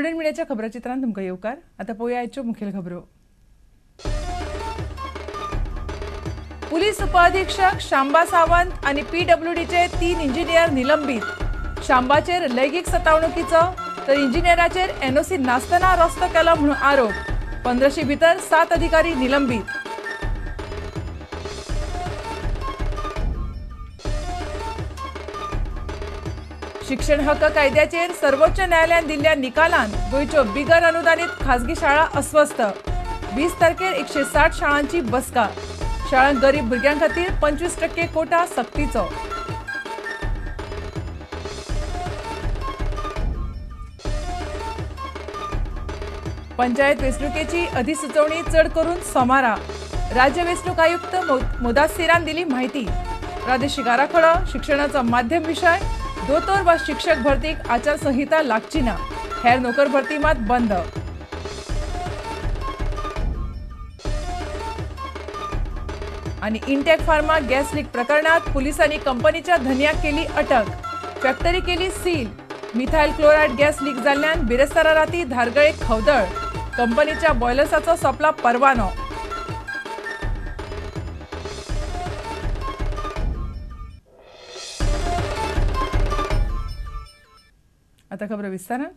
Prudent मिडियाच्या खबराचित्रांत तुमकां येवकार. आतां पळोवया आयच्यो मुखेल खबरो. पुलीस उपअधीक्षक शांबा सावंत आनी पीडब्ल्यूडीचे 3 इंजिनियर निलंबीत. शांबाचेर लैंगीक सतावणुकीचो तर इंजिनियराचेर एनओसी नासतना रस्तो केलो म्हणून आरोप. 15 भितर 7 अधिकारी निलंबीत. शिक्षण हक्क कायद्याचेर सर्वोच्च न्यायालयान दिल्ल्या निकालान गोंयच्यो बिगर अनुदानित खाजगी शाळा अस्वस्थ. 20 तारखेर 160 शाळांची बसका. शाळांक गरीब भुरग्यां खातीर 25% कोटा सक्तीचो. पंचायत वेंचणुकेची अधिसुचोवणी चड करून सोमारा. राज्य वेंचणूक आयुक्त मुदासिरान दिली म्हायती. प्रादेशिक आराखडो, शिक्षणाचो माध्यम विशय, दोतोर वा शिक्षक भरतीक आचारसंहिता लागची ना. हेर नोकर भरती मात बंद. आनी इंटेक फार्मा गॅस लीक प्रकरणात पुलिसांनी कंपनीच्या धनयाक केली अटक. फॅक्टरी केली seal. Methyl chloride gas leak जाल्ल्यान बिरेस्तारा राती धारगळे खवदळ. कंपनीच्या बॉयलर्साचो सोंपला परवानो. आता खबर विस्तारान.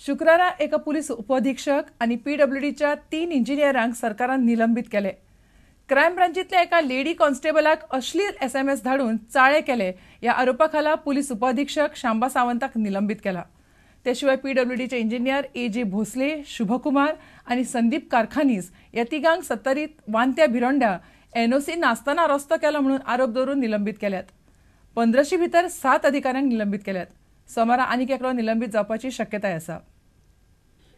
शुक्रारा एका पुलीस उपअधीक्षक आनी पीडब्ल्यूडीच्या 3 इंजिनियरांक सरकारान निलंबीत केले. क्रायम ब्रांचीतल्या एका लेडी कॉन्स्टेबलाक अश्लील एसएमएस धाडून चाळे केले ह्या आरोपा खाला पुलीस उपअधीक्षक शांबा सावंताक निलंबीत केला. ते शिवाय पीडब्ल्यूडीचे इंजिनियर ए.जे. भोसले, शुभकुमार आनी संदीप कारखानीस ह्या तिगांक सत्तरीत वांत्या भिरोंड्या एनओसी नासतना रस्तो केलो म्हणून आरोप दवरून निलंबीत केल्यात. 15 भितर 7 अधिकाऱ्यांक निलंबीत केल्यात. सोमारा आनीक एकलो निलंबीत जावपाची शक्यताय आसा.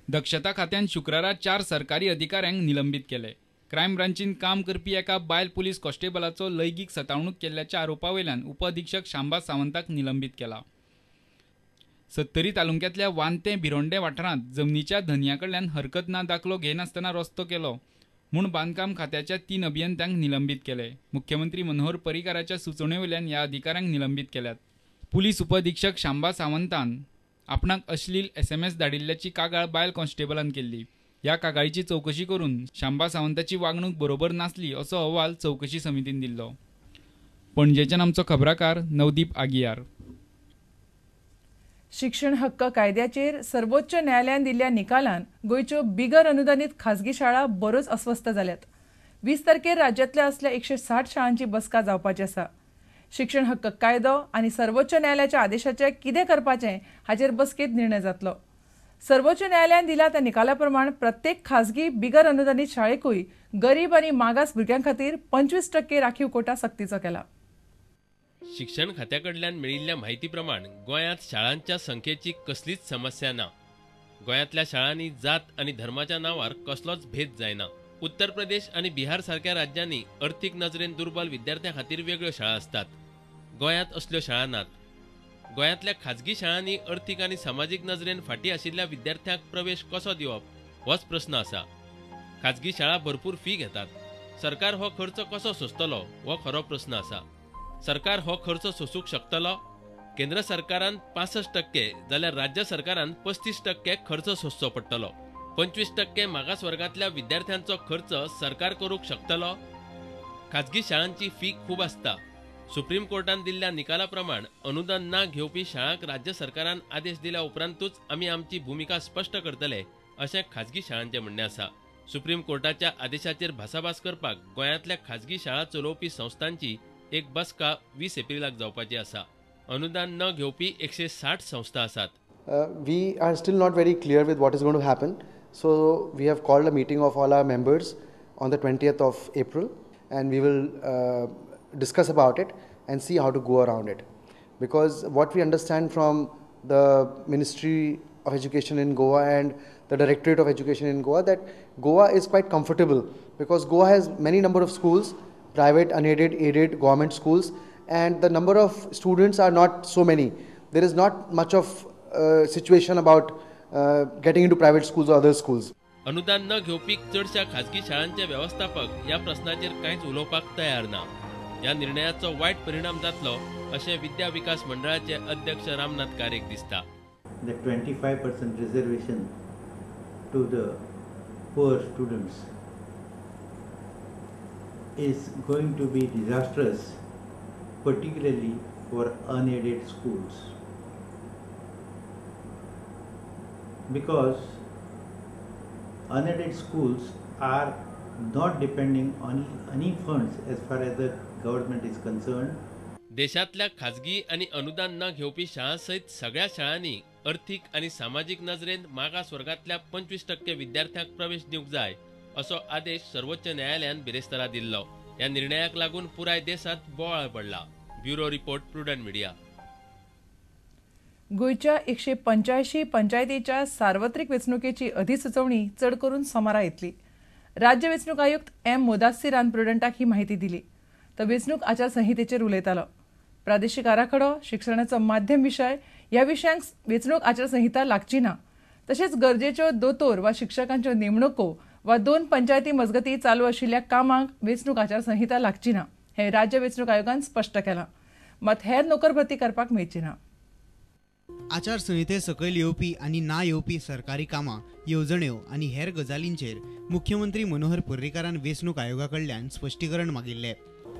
दक्षता खात्यान शुक्रारा 4 सरकारी अधिकाऱ्यांक निलंबीत केले. क्रायम ब्रांचीन काम करपी एका बायल पुलीस कॉन्स्टेबलाचो लैंगीक सतावणूक केल्ल्याच्या आरोपा वयल्यान उपअधीक्षक शांबा सावंताक निलंबीत केला. सत्तरी तालुक्यांतल्या वांते भिरोंडे वाठारांत जमनीच्या धनया कडल्यान हरकत ना दाखलो घेनासतना रस्तो केलो म्हूण बांदकाम खात्याच्या 3 अभियंत्यांक निलंबीत केले. मुख्यमंत्री मनोहर पर्रीकाराच्या सुचोवणे वयल्यान ह्या अधिकाऱ्यांक निलंबीत केल्यात. पुलीस उपअधीक्षक शांबा सावंतान आपणाक अश्लील एसएमएस धाडिल्ल्याची कागाळ बायल कॉन्स्टेबलान केल्ली. ह्या कागाळीची चवकशी करून शांबा सावंताची वागणूक बरोबर नासली असो अहवाल चवकशी समितीन दिल्लो. पणजेच्यान आमचो खबराकार नवदीप आगियार. शिक्षण हक्क कायद्याचेर सर्वोच्च न्यायालयान दिल्ल्या निकालान गोंयच्यो बिगर अनुदानित खाजगी शाळा बऱ्योच अस्वस्थ जाल्यात. 20 तारखेर राज्यांतल्या असल्या 160 शाळांची बसका जावपाची आसा. शिक्षण हक्क कायदो आनी सर्वोच्च न्यायालयाच्या आदेशाचें कितें करपाचें हाचेर बसकेंत निर्णय जातलो. सर्वोच्च न्यायालयान दिला त्या निकाला प्रमाण प्रत्येक खाजगी बिगर अनुदानित शाळेकूय गरीब आनी मागास भुरग्यां खातीर 25% राखीव कोटा सक्तीचो केला. शिक्षण खात्या कडल्यान मेळिल्ल्या म्हायती प्रमाण गोंयांत शाळांच्या संख्येची कसलीच समस्या ना. गोंयांतल्या शाळांनी जात आनी धर्माच्या नांवार कसलोच भेद जायना. उत्तर प्रदेश आनी बिहार सारक्या राज्यांनी अर्थीक नजरेन दुर्बल विद्यार्थ्यां खातीर वेगळ्यो शाळा आसतात. गोंयांत असल्यो शाळा नात. गोंयांतल्या खाजगी शाळांनी अर्थीक आनी समाजीक नजरेन फाटीं आशिल्ल्या विद्यार्थ्यांक प्रवेश कसो दिवप होच प्रस्न आसा. खाजगी शाळा भरपूर फी घेतात. सरकार हो खर्च कसो सोंसतलो हो खरो प्रस्न आसा. सरकार हो खर्च सोंसूंक शकतलो? केंद्र सरकारान 65% जाल्यार राज्य सरकारान 35% खर्च सोंसचो पडटलो. 25% मागास वर्गांतल्या विद्यार्थ्यांचो खर्च सरकार करूंक शकतलो? खाजगी शाळांची फी खूब आसता. सुप्रीम कोर्टान दिल्ल्या निकाला प्रमाण अनुदान ना घेवपी शाळांक राज्य सरकारान आदेश दिल्या उपरांतूच आमी आमची भुमिका स्पश्ट करतले अशें खाजगी शाळांचें म्हणणें आसा. सुप्रीम कोर्टाच्या आदेशाचेर भासाभास करपाक गोंयांतल्या खाजगी शाळा चलोवपी संस्थांची एक बसका 20 एप्रिलाक जावपाची आसा. अनुदान न घेवपी 160 संस्था आसात. We are still not very clear with what is going to happen. So we have called a meeting of all our members on the 20th of April and we will discuss about it and see how to go around it. Because what we understand from the Ministry of Education in Goa and the Directorate of Education in Goa that Goa is quite comfortable because Goa has many number of schools, private, unaided, aided, government schools, and the number of students are not so many. There is not much of situation about getting into private schools or other schools. अनुदान न घेवपी चडशा खाजगी शाळांचे व्यवस्थापक ह्या प्रश्नाचेर कांयच उलोवपाक तयार ना. ह्या निर्णयाचो वायट परिणाम जातलो अशें विद्या विकास मंडळाचे अध्यक्ष रामनाथ कारेक दिसता. the 25% reservation to the poor students is going to be disastrous, particularly for unaided schools, because unaided schools are not depending on any funds as far as the government is concerned. देशांतल्या खाजगी आनी अनुदान न घेवपी शाळां सयत सगळ्या शाळांनी अर्थीक आनी सामाजीक नजरेन मागास वर्गांतल्या 25% विद्यार्थ्यांक प्रवेश दिवंक जाय असो आदेश सर्वोच्च न्यायालयान बिरेस्तारा दिल्लो. ह्या निर्णयाक लागून पुराय देशांत बोवाळ पडला. Bureau report, Prudent Media. गोंयच्या 185 पंचायतीच्या सार्वत्रिक वेंचणुकेची अधिसुचोवणी चड करून सोमारा येतली. राज्य वेंचणूक आयुक्त एम मोदास्सिरान प्रुडंटाक ही माहिती दिली. तो वेंचणूक आचारसंहितेचेर उलयतालो. प्रादेशीक आराखडो, शिक्षणाचो माध्यम विशय ह्या विशयांक वेंचणूक आचारसंहिता लागची ना. तशेंच गरजेच्यो दोतोर वा शिक्षकांच्यो नेमणुको वा 2 पंचायती मजगती चालू आशिल्ल्या कामांक वेंचणूक आचारसंहिता लागची ना हें राज्य वेंचणूक आयोगान स्पश्ट केलां. मात हेर नोकर भरती करपाक मेळची ना. आचारसंहिते सकयल येवपी आनी ना येवपी सरकारी कामां, येवजण्यो आनी हेर गजालींचेर मुख्यमंत्री मनोहर पर्रीकारान वेंचणूक आयोगा कडल्यान स्पश्टीकरण मागिल्लें.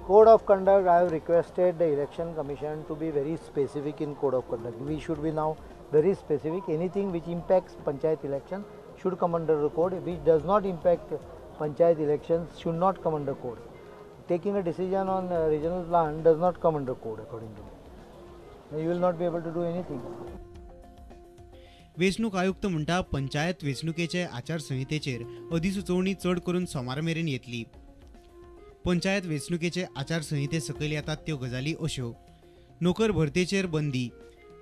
Code of conduct, I have requested the Election Commission to be very specific in code of conduct. We should be now very specific. Anything which impacts panchayat election should come under the code. Which does not impact panchayat elections should not come under code. Taking a decision on regional plan does not come under code according to me. You will not be able to do anything. वेंचणूक आयुक्त म्हणटा पंचायत वेंचणुकेचे आचारसंहितेचेर अधिसुचोवणी चड करून सोमार मेरेन येतली. पंचायत वेंचणुकेचे आचारसंहिते सकयल येतात त्यो गजाली अश्यो: नोकर भरतेचेर बंदी,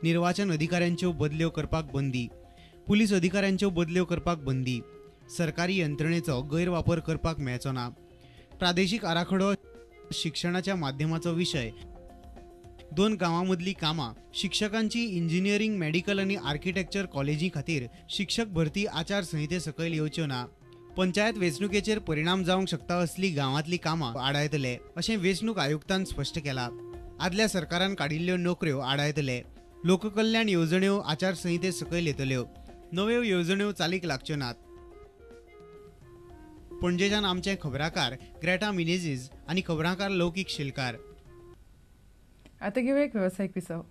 निर्वाचन अधिकाऱ्यांच्यो बदल्यो करपाक बंदी, पुलीस अधिकाऱ्यांच्यो बदल्यो करपाक बंदी, सरकारी यंत्रणेचो गैरवापर करपाक मेळचो ना, प्रादेशीक आराखडो, शिक्षणाच्या माध्यमाचो विशय, 2 गांवां मदलीं कामां, शिक्षकांची इंजिनियरींग, मेडिकल आनी आर्किटेक्चर कॉलेजी खातीर शिक्षक भरती आचारसंहिते सकयल येवच्यो ना, पंचायत वेंचणुकेचेर परिणाम जावंक शकता असली गांवांतली कामां आडायतले अशें वेंचणूक आयुक्तान स्पश्ट केलां. आदल्या सरकारान काडिल्ल्यो नोकऱ्यो आडायतले, लोककल्याण येवजण्यो आचारसंहिते सकयल येतल्यो, नव्यो येवजण्यो चालीक लागच्यो नात. पणजेच्यान आमचे खबराकार ग्रेटा मिनेझीस आनी खबराकार लौकीक शिलकार. आता घेऊया एक व्यावसायिक विसव.